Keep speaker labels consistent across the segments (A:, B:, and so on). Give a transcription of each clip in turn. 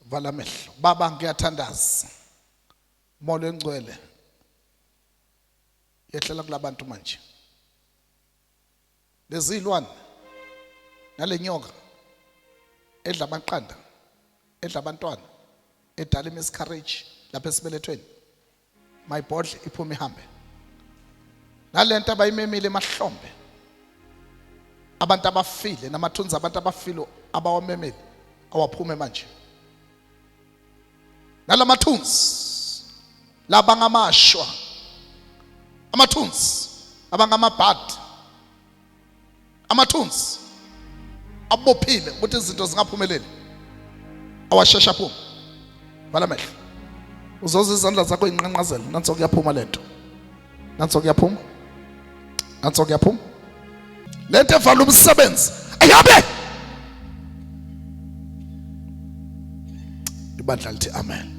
A: Vala amehlo. Baba ngiyathandaza. Moya engcwele. Yehlela kulabantu manje. Lezi zilwane nalenyoka edla amaqanda edla abantwana edala imiscarriage lapha esibelethweni mayibhodle iphume ihambe nalento abayimemile emahlombe abantu abafile namathunzi abantu abafile abawamemile awaphume manje nalamathunzi labangamashwa amathunzi abangamabhadi amathunzi abophile ukuthi izinto zingaphumeleli awashesha phuma vala amehlo uzoza izandla zakho inqanqazela nanso kuyaphuma lento nanso kuyaphuma nanso kuyaphuma lento evala umsebenzi ayihambe ibandla lithi amen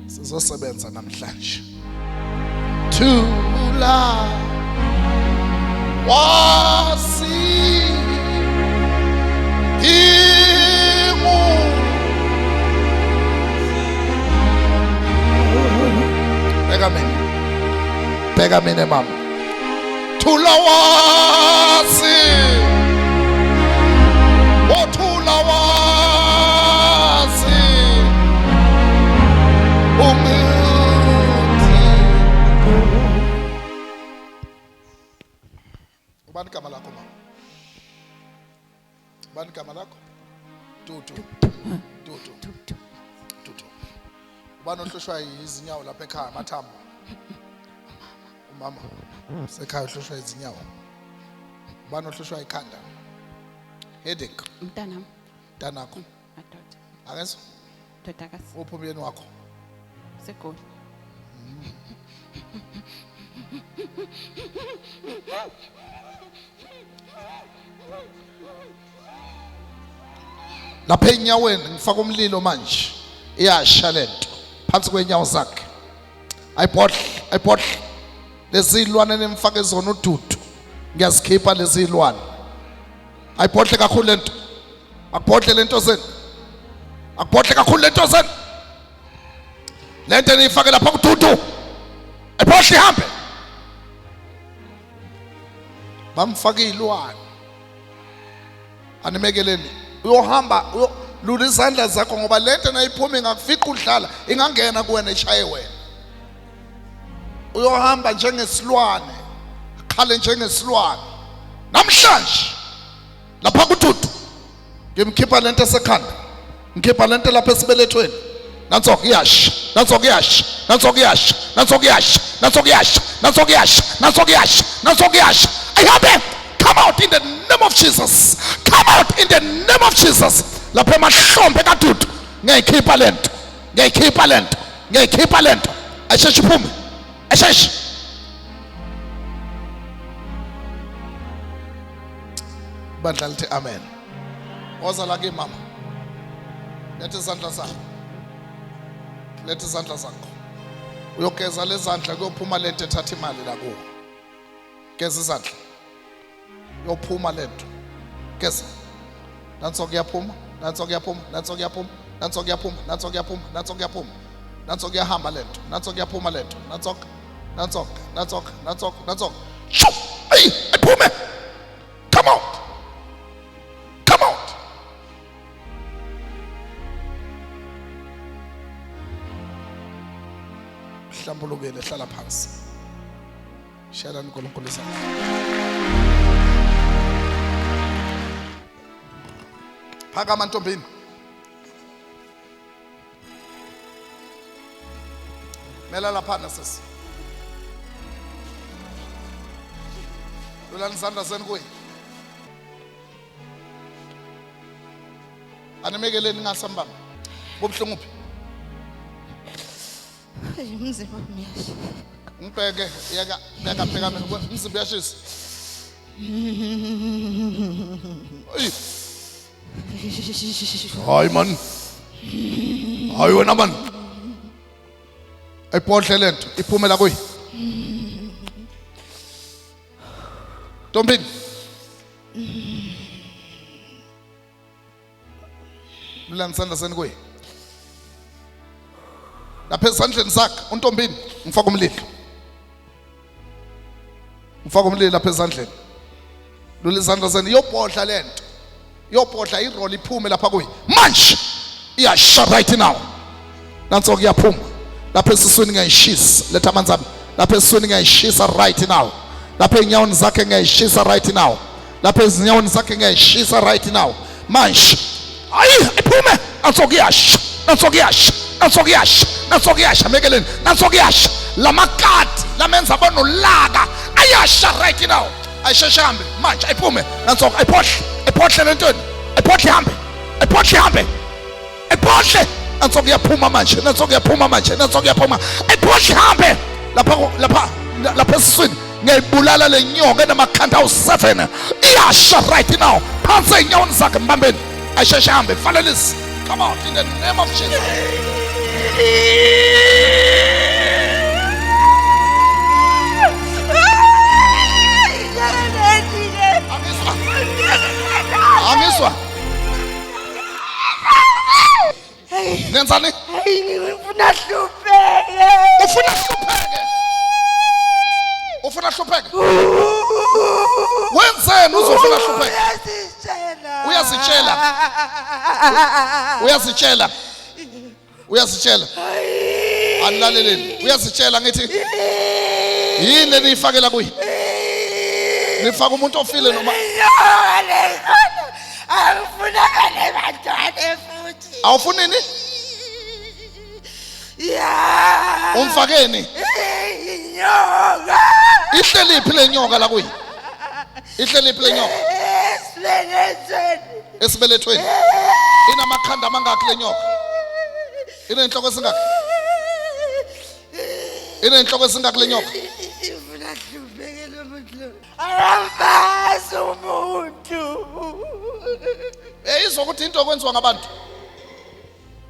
A: sizosebenza namhlanje thula wasi ingu bheka mina bheka mina mama thula wasi othula wasi umuthi ubani igama lakho mama ubani igama lakho tutu tutu tutu ubani ohlushwa izinyawo lapha ekhaya amathambo umama sekhaya uhlushwa izinyawo ubani ohlushwa ikhanda headache
B: Mntanami,
A: mntanakho
B: madoda,
A: akezwa
B: ndodakazi,
A: uphi umyeni wakho
B: seGoli.
A: Lapha enyaweni ngifaka umlilo manje iyasha lento phansi kwenyawo zakhe ayibhodle ayibhodle lezi zilwane nimfake zona ududu ngiyazikhipha lezi zilwane ayibhodle kakhulu lento akubhodle lento zenu akubhodle kakhulu lento zenu lento eniyifake lapha kududu ayibhodle ihambe bamfake izilwane animekeleni uyohamba lula izandla zakho ngoba lento nayiphuma ingakufica udlala ingangena kuwena ishaye wena uyohamba njengesilwane akhale njengesilwane namhlanje lapha kududu ngimkhipha lento esekhanda ngikhipha lento lapha esibelethweni nanso kuyasha nanso kuyasha nanso kuyasha nanso kuyasha nanso kuyasha nanso kuyasha nanso kuyasha nanso kuyasha ayihambe come out in the name of Jesus come out in the name of Jesus lapha emahlombe kadudu ngiyayikhipha lento ngiyayikhipha lento ngiyayikhipha lento ayisheshe iphume ayisheshe bandla lithi amen woza la kimi mama letha izandla zakho letha izandla zakho uyogeza lezandla kuyophuma lento ethatha imali la kuwo geza izandla yophuma lento geza nanso kuyaphuma nanso kuyaphuma nanso kuyaphuma nanso kuyaphuma nanso kuyaphuma nanso kuyaphuma nanso kuyahamba lento nanso kuyaphuma lento nanso nanso nanso nanso nanso sho ayi iphume come out come out hlambulukele hlala phansi Shayelani uNkulunkulu isandla. Phakama ntombini. Mela laphana sisi. Lulani isandla senu kuye. Animekeleni ngasambamba. Kubuhlungu phi?
B: Hayi umzimba wami uyasha.
A: Ngibheke yeka bheka bheka mina umzimba uyashisa. Ayi. Hayi man. Hayi wena man. Ayibhodle lento iphumela kuyi. Ntombini. Mlani sandla seni kuye. Lapha ezandleni zakhe untombini ngifaka umlilo. Ngifaka umlilo lapha ezandleni. Lula izandla zenu iyobhodla lento. Iyobhodla irole iphume lapha kuye. Manje iyasha right now. Nanso kuyaphuma. Lapha esiswini ngiyayishisa. Letha amanzi ami. Lapha esiswini ngiyayishisa right now. Lapha enyaweni zakhe ngiyayishisa right now. Lapha ezinyaweni zakhe ngiyayishisa right now. Manje ayi iphume. Nanso kuyasha. Nanso kuyasha. Nanso kuyasha. Nanso kuyasha mekeleni. Nanso kuyasha. Lamakati lamenza bonolaka ayasha right now. Ayisheshe hambe manje ayiphume. Nanso ayiphohle. Ayiphohle lentweni. Ayiphohle hambe. Ayiphohle hambe. Ayiphohle. Nanso kuyaphuma manje. Nanso kuyaphuma manje. Nanso kuyaphuma. Ayiphohle hambe. Lapha lapha lapha esiswini ngiyayibulala le nyoka enamakhanda awu-7 iyasha right now phansi ey'nyaweni zakhe mbambeni ayisheshe hambe falelisi come out in the name of Jesus. Angizwa, angizwa. Nenzani?
C: Hayi ngifuna hlupheke.
A: Ufuna hlupheke. Ufuna hlupheke. Wenzeni uzofuna hlupheke?
C: Uyazitshela.
A: Uyazitshela. Uyazitshela. Uyazitshela. Anilaleleni. Uyazitshela ngithi yini eniyifakela kuye? Nifaka umuntu ofile noma
C: Angifuna bantwana futhi.
A: Awufuni nini?
C: Ya.
A: Umfakeni?
C: Inyoka.
A: Ihleliphi le nyoka la kuye? Ihleliphi le nyoka?
C: Esibelethweni.
A: Esibelethweni. Inamakhanda amangaki le nyoka? Inenhloko esingaki? Inenhloko esingaki le nyoka?
C: Ifuna hlupheke lo muntu lo. Akamazi umuntu.
A: Eyizwa ukuthi into okwenziwa ngabantu.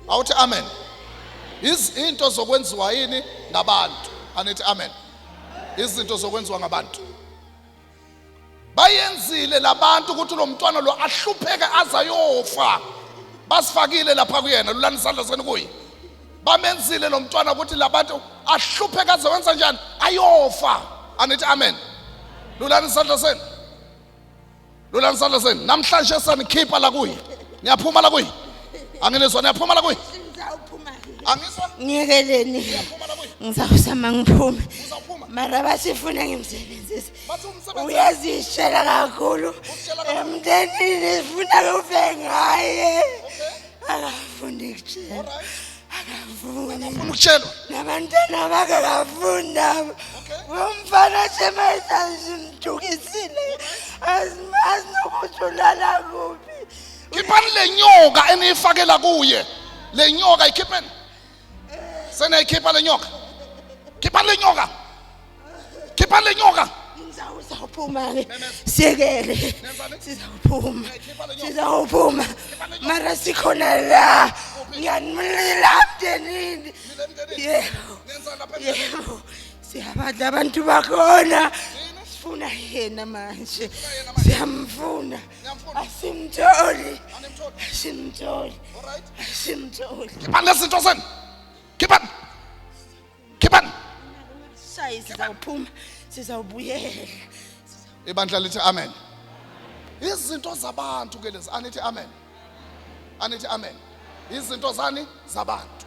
A: Awuthi amen. Izinto zokwenziwa yini ngabantu? Anithi amen. Izinto zokwenziwa ngabantu. Bayenzile labantu ukuthi lo mntwana lo ahlupheke azayofa. Basifakile lapha kuyena, lulani isandla senu kuye. Bamenzile lo mntwana ukuthi labantu ahlupheke aze wenza njani? Ayofa. Anithi amen. Lulani isandla senu. Lulani isandla senu. Namhlanje sanikhipha la kuye. Niyaphuma la kuye. Anginizwa, niyaphuma la kuye.
C: Ngizawuphuma.
A: Angizwa.
C: Ngiyekeleni.
A: Niyaphuma la kuye.
C: Ngizawuzama ngiphume.
A: Uzawuphuma.
C: Mara basifuna ngimsebenzise.
A: Bathi umsebenzi.
C: Uyazishela kakhulu.
A: Uzitshela kakhulu.
C: Emndenini sifuna kube ngaye. Akafuni kutshela.
A: Alright.
C: Akafuni.
A: Ufuna ukutshelwa.
C: Nabantwana bakhe akafuni nabo. Umfana shemayisasimdukisile. Asimazi nokuthi ulala kuphi.
A: Khiphani le nyoka eniyifakela kuye. Le nyoka ikhipheni. Senayikhipha le nyoka. Khiphani le nyoka. Khiphani le nyoka.
C: Ngizawuphuma ke. Siyekele. Sizawuphuma. Sizawuphuma. Mara sikhona la. Ngiyanilila emndenini. Yebo. Yebo. Siyabadla abantu bakhona. Sifuna yena manje. Siyamfuna. Asimtholi. Asimtholi. Asimtholi.
A: Khiphani lezi zinto zenu. Khiphani. Khiphani.
C: Sayi sizawuphuma. Sizawubuyela.
A: Ibandla lithi amen. Izinto zabantu ke lezi, anithi amen. Anithi amen. Izinto zani zabantu.